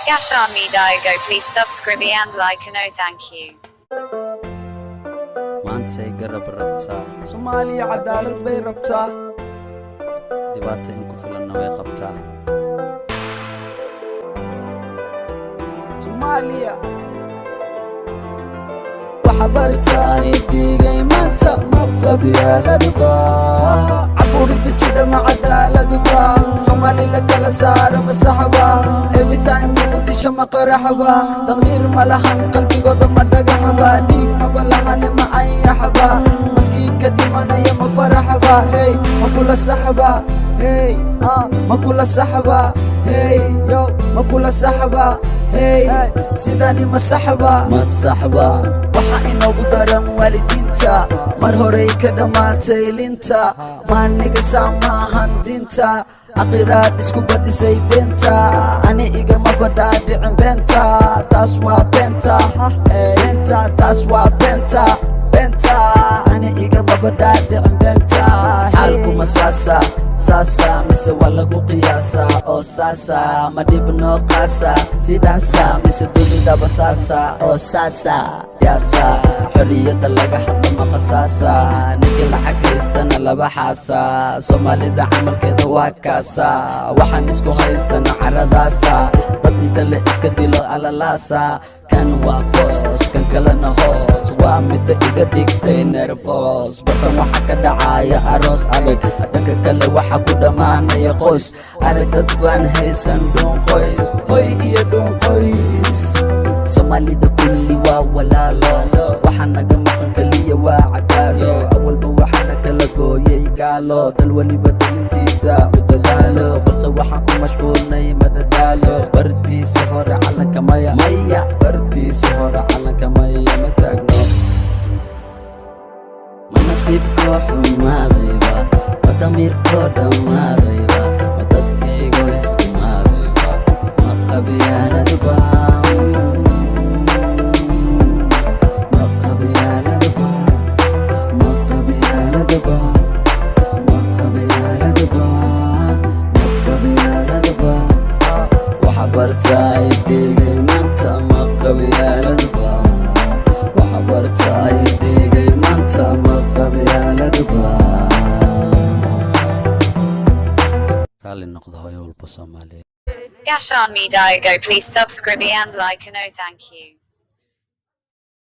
Gashan Media Go, please subscribe and like and oh, thank you. Maantay garab rabtaa. Soomaaliya cadaalad bay rabtaa. Dhibaato in ku filanna way qabtaa. Soomaaliya waxa bartaay dhigay maanta ma qabyaaladba, caburinta jidha ma cadaaladba, Soomaali la kala saaro ma saxba, every time Muqdisho ma qaraxba, damiir ma lahan, qalbigooda ma dhagaxba, dhiig maba lahane ma ayaxba, maskiinka dhimanaya ma faraxba, hey, ma kula saxba, hey, ah, ma kula saxba, hey, yo, ma kula saxba, hey, sidani ma saxba? Ma saxba. Waxa inoogu daran waalidiinta mar horey ka dhammaatay linta, maaniga saa maahan diinta, aqiraad isku badisay deenta, ani igama badhaadhicin beenta, taas waa beenta, beenta, taas waa beenta, beenta, ani igama badhaadhicin beenta. Xaalkuma saasa saasa mise waa lagu qiyaasaa oo saasa ma dhib noo qaasa sidaasa mise dunidaba saasa oo saasa yaasa xorriyadda laga hadlo ma qasaasa, ninkii lacag haystana laba xaasa, Soomaalida camalkeeda waa kaasa, waxaan isku haysana caradaasa, dad inta la iska dilo alalaasa, kan waa boos, kan kalena hoos, waa midda iga dhigtay nervous. Bartan waxa ka dhacaya aroos adag, dhanka kale waxa ku dhammaanaya qoys arag, dad baan haysan dhuun qoys, Hoy iyo dhun qoys. Soomaalida kulli waa walaalo, waxaa naga maqan keliya waa cadaalo, awalba waxaana kala gooyay gaalo, dal weliba dhalintiisa u dadaalo, balse waxaan ku mashquulnay madadaalo, bartiisa hore calanka maya maya, bartiisa hore calanka maya ma taagno. Ma nasiibkoo xumaadayba, ma damiirkoo dhammaadayba, ma dadkaygo iskumaadayba, ma qabyaaladba, ma qabyaaladba, ma qabyaaladba, ma qabyaaladba, ma qabyaaladba, waxa bartaay dhigay maanta ma qabyaaladba, waxa bartaay dhigay maanta ma qabyaaladba. Raalli noqda hooyo walba Soomaaliyeed. Gashan Media Go, please subscribe and like and oh, thank you.